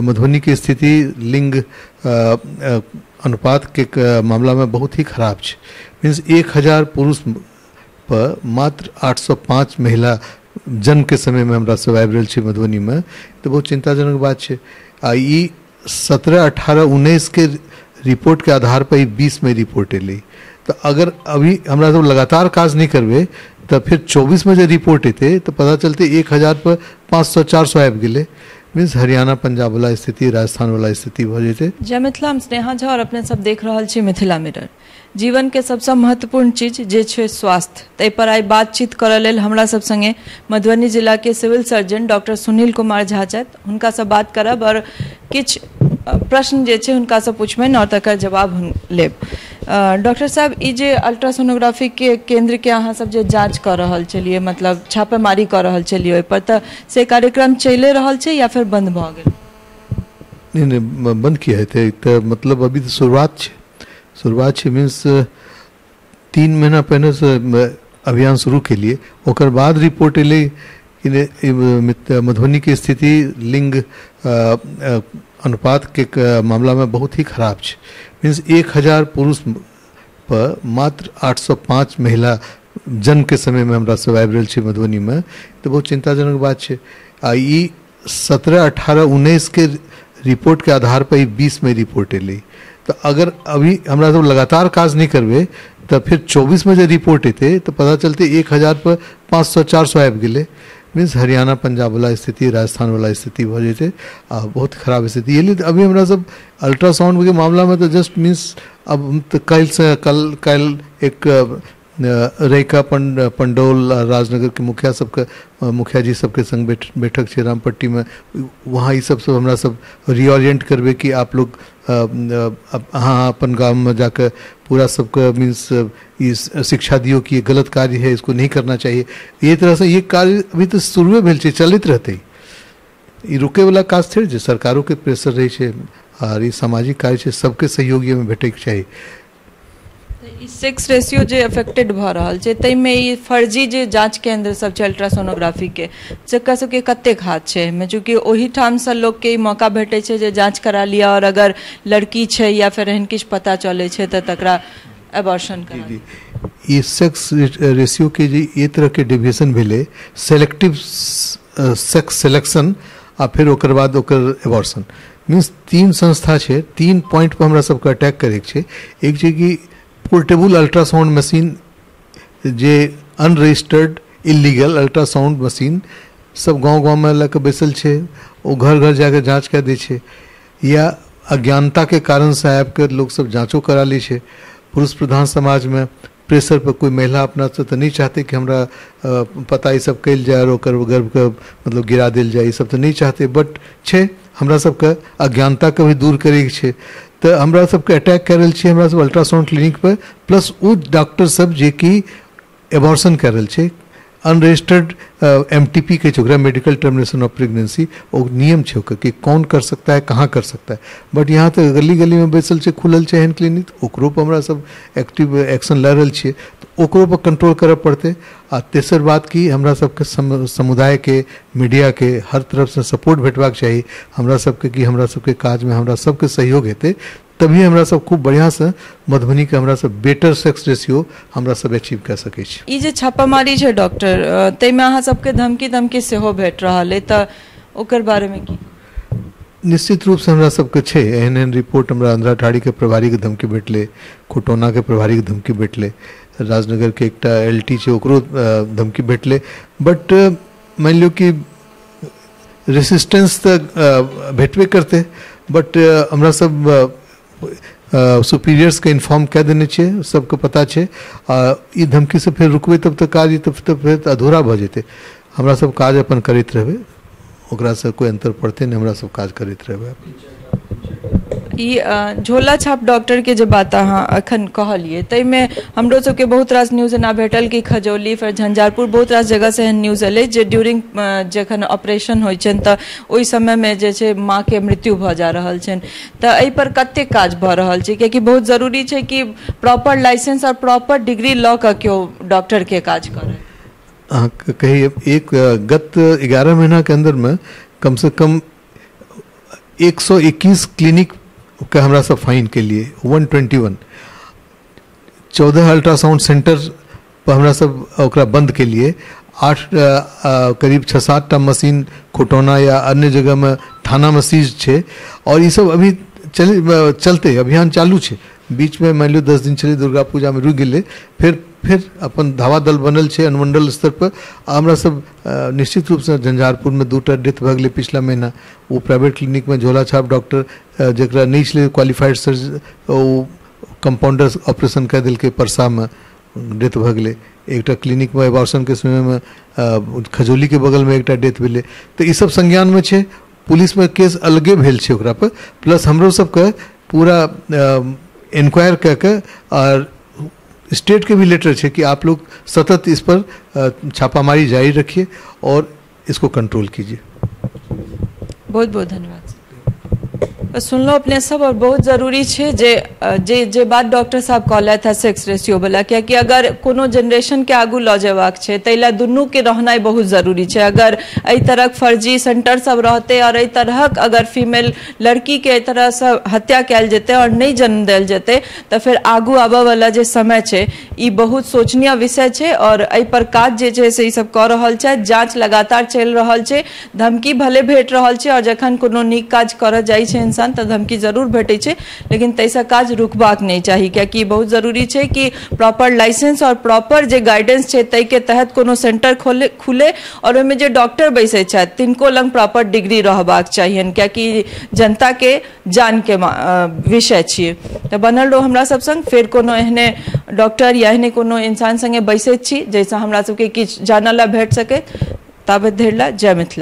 मधुबनी के स्थिति लिंग अनुपात के मामला में बहुत ही खराब है। मीन्स 1000 पुरुष पर मात्र 805 महिला जन्म के समय में हमरा सब आबि रहल छै मधुबनी में, तो बहुत चिंताजनक बात है। आ ई 17, 18, 19 के रिपोर्ट के आधार पर 20 में रिपोर्ट एलै, तो अगर अभी हमरा सब लगातार काज नहीं करबे तो फिर 24 में जो रिपोर्ट एतै तो पता चलते 1000 पर 500, 400 आबि गेलै। मीन्स हरियाणा पंजाब वाला स्थिति, राजस्थान वाला स्थिति भऽ जेतै। जय मिथिला, हम स्नेहा झा और अपने सब देख रहल छी मिथिला मिरर। जीवन के सबसँ महत्वपूर्ण चीज जे छै स्वास्थ्य, ताहि पर आइ बातचीत करऽ लेल हमरा सब संगे मधुबनी जिला के civil surgeon doctor Sunil Kumar Jha छथि। हुनकासँ बात करब और किछु प्रश्न जे छै हुनकासँ पूछबनि और तकर जवाब लेब। डॉक्टर साहब, ई जे अल्ट्रासोनोग्राफी के केंद्र के अहाँ सब जे जाँच कऽ रहल छलियै, मतलब छापेमारी कऽ रहल छलियै ओहिपर, तऽ से कार्यक्रम चलि रहल छै या फिर बंद भऽ गेल? नहीं नहीं, बंद किया हेतै तऽ मतलब अभी तऽ शुरुआत छै। शुरुआत छै मीन्स 3 महीना पहिने से अभियान शुरू केलिए, ओकर बाद रिपोर्ट एलै कि मधुबनी के स्थिति लिंग अनुपात के मामला में बहुत ही खराब है। मीन्स 1000 पुरुष पर मात्र 805 महिला जन्म के समय में हमरा सब आबि रहल छै मधुबनी में, तो बहुत चिंताजनक बात है। आ ई 17, 18, 19 के रिपोर्ट के आधार पर 20 में रिपोर्ट एलै, तो अगर अभी हमरा सब लगातार काज नहीं करबे तो फिर 24 में जो रिपोर्ट एतै तो पता चलते 1000 पर 500, 400 आबि गेलै। मीन्स हरियाणा पंजाब वाला स्थिति, राजस्थान वाला स्थिति भऽ जेतै आ बहुत खराब स्थिति। ये अभी हमरा सब अल्ट्रासाउंड के मामला में तो जस्ट मीन्स अब तो कल से कल कल एक रैका पंडौल राजनगर के मुखिया सबके, मुखिया जी सबके संग बैठक छै रामपट्टी में, वहाँ ई सब सब हमरा सब रिओरिएंट करबे कि आप लोग अहाँ अपन गाँव में जाकर पूरा सबके मीन्स ई शिक्षा दियो कि ये गलत कार्य है, इसको नहीं करना चाहिए। ये तरह से ये कार्य अभी तो शुरुए भेल छै, चलैत रहतै, ई रुके वाला काज थोड़े छै। सरकारों के प्रेशर रहै छै और ई सामाजिक कार्य छै, सबके सहयोग एहिमे भेटैके चाही। ई सेक्स रेशियो जे अफेक्टेड भऽ रहल छै ताहिमे ई फर्जी जे जाँच केंद्र सब छै अल्ट्रासोनोग्राफी के, जकर सबके कतेक हाथ छै एहिमे? चूँकि ओहिठामसँ लोकके ई मौका भेटै छै जे जाँच करा लिअ और अगर लड़की छै या फिर एहन किछु पता चलै छै तऽ तकरा एबॉर्शन करा। ई सेक्स रेशियो के जे ये तरह के डिविएशन भेलै, सेलेक्टिव सेक्स सिलेक्शन आ फिर ओकर बाद ओकर एबॉर्शन, मीन्स 3 संस्था छै, 3 पॉइंट पर हमरा सबके अटैक करैके छै। एक छै कि पोर्टेबल अल्ट्रासाउंड मशीन, जे अनरजिस्टर्ड इलीगल अल्ट्रासाउंड मशीन सब गाँव गाँव में लऽ कऽ बैसल छै, ओ घर घर जाके जाँच कऽ दै छै, या अज्ञानता के कारण से आबि कऽ लोक सब जाँचो करा लै छै। पुरुष प्रधान समाज में प्रेशर पर कोई महिला अपना से तो नहीं चाहते कि हमरा पता ई सब कयल जाय और ओकर गर्भके मतलब गिरा देल जाय, ई सब तऽ नहीं चाहते, बट छै हमरा सबके अज्ञानता के भी दूर करैके छै। तऽ हमरा सबके अटैक कऽ रहल छियै हमरा सब अल्ट्रासाउंड क्लिनिक पर, प्लस ओ डॉक्टर सब जे कि एबॉर्शन कऽ रहल छै, अनरजिस्टर्ड MTP कहै छै ओकरा, मेडिकल टर्मिनेशन ऑफ प्रेगनेंसी, ओ नियम छै ओकर कि कौन कर सकता है, कहाँ कर सकता है, बट यहाँ तऽ गली गली में बैसल छै, खुलल छै एहन क्लिनिक, ओकरो पर हमरा सब एक्टिव एक्शन लऽ रहल छियै, तऽ ओकरो पर कंट्रोल करऽ पड़तै। आ तेसर बात कि हमरा सबके समुदाय के, मीडिया के हर तरफसँ सपोर्ट भेटबाक चाही हमरा सबके, कि हमरा सबके काजमे हमरा सबके सहयोग हेतै, तभी हमरा सब खूब बढ़िआँ से मधुबनी के हमरा सब बेटर सेक्स रेशियो हमरा सब अचीव कऽ सकै छी। ई जे छापामारी छै डॉक्टर, ताहिमे अहाँ सबके धमकी धमकी सेहो भेट रहल अइ, तऽ ओकर बारेमे की? निश्चित रूपसँ हमरा सबके छै एहन एहन रिपोर्ट। हमरा अंधराठाढ़ीके प्रभारीके धमकी भेटलै, खुटौनाके प्रभारीके धमकी भेटलै, राजनगरके एकटा LT छै ओकरो धमकी भेटलै, बट मानि लियौ कि रेसिस्टेंस तऽ भेटबे करतै, बट हमरा सब सुपीरियर्स के इन्फॉर्म कऽ देने छियै, सबके पता छै। आ ई धमकी से फेर रुकबै तब तऽ काज तब तऽ फेर अधूरा भऽ जेतै। हमरा सब काज अपन करैत रहबै, ओकरासँ कोइ अन्तर पड़तै नहि, हमरा सब काज करैत रहबै। ई झोला छाप डॉक्टर के जे बात अहाँ अखन कहलियै ताहिमे हमरो सबके बहुत रास न्यूज एना भेटल कि खजौली फेर झंझारपुर बहुत रास जगह से एहन न्यूज एलै जे ड्यूरिंग जखन ऑपरेशन होइ छनि तऽ ओहि समयमे जे छै माँके मृत्यु भऽ जा रहल छनि। तऽ एहि पर कतेक काज भऽ रहल छै? कियाकि बहुत जरूरी छै कि प्रॉपर लाइसेंस और प्रॉपर डिग्री लऽ कऽ केओ डॉक्टर के काज करै। अहाँके कही एक गत 11 महीना के अंदर में कम से कम 121 क्लिनिक के हमरा सब फाइन केलिए, 121। 14 अल्ट्रासाउंड सेंटर पर हमरा सब ओकरा बंद केलिए। 8 करीब 6-7 टा मशीन खुटौना या अन्य जगह में थाना में सीज छै। और ई सब अभी चलते अभियान चालू छै। बीच में मान लियौ 10 दिन छलै दुर्गा पूजा में रुकि गेलै, फिर अपन धावा दल बनल छै अनुमंडल स्तर पर। हमरा सब निश्चित रूपसँ झंझारपुरमे 2टा डेथ भऽ गेलै पिछला महीना। ओ प्राइवेट क्लिनिकमे झोला छाप डॉक्टर जकरा नहि छलै क्वालिफाइड सर्जन, ओ कम्पाउंडर ऑपरेशन कऽ देलकै, परसामे डेथ भऽ गेलै। एकटा क्लिनिकमे एबॉर्शनके समयमे खजौलीके बगलमे एकटा डेथ भेलै। तऽ ई सब संज्ञानमे छै, पुलिसमे केस अलगे भेल छै ओकरा पर। प्लस हमरो सबके पूरा इंक्वायर कऽ के और स्टेट के भी लेटर है कि आप लोग सतत इस पर छापामारी जारी रखिए और इसको कंट्रोल कीजिए। बहुत बहुत धन्यवाद। सुनलो अपने सब, और बहुत जरूरी है जे जे जे बात डॉक्टर साहब कहलथि है सेक्स रेशियो वाला, कियाकि अगर कोनो जनरेशन के आगू लऽ जेबाक छै ताहि लए दुनू के रहनाइ बहुत जरूरी छै। अगर एहि तरहक फर्जी सेंटर सब रहते और एहि तरहक अगर फीमेल लड़की के एहि तरहसँ हत्या कयल जेतै और नहि जन्म देल जेतै तऽ फेर आगू आबऽ वाला जे समय छै ई बहुत शोचनीय विषय छै। और एहि पर काज जे छै से ई सब कऽ रहल छथि, जाँच लगातार चलि रहल छै, धमकी भले भेट रहल छै और जखन कोनो नीक काज करऽ जाइ छै इंसान तऽ धमकी जरूर भेटै छै, लेकिन ताहिसँ काज रुकबाक नहि चाही। कियाकि बहुत जरूरी छै कि प्रॉपर लाइसेंस और प्रॉपर जे गाइडेंस छै ताहिके तहत कोनो सेंटर खुले और ओहिमे जे डॉक्टर बैसै छथि तिनको लग प्रॉपर डिग्री रहबाक चाहियनि, कियाकि जनताके जानके विषय छियै। तऽ बनल रहो हमरा सब संग, फेर कोनो एहने डॉक्टर या एहने कोनो इंसान संगे बैसैत छी जाहिसँ हमरा सबके किछु जानऽ लए भेट सकै। ताबत धरि लए जय मिथिला।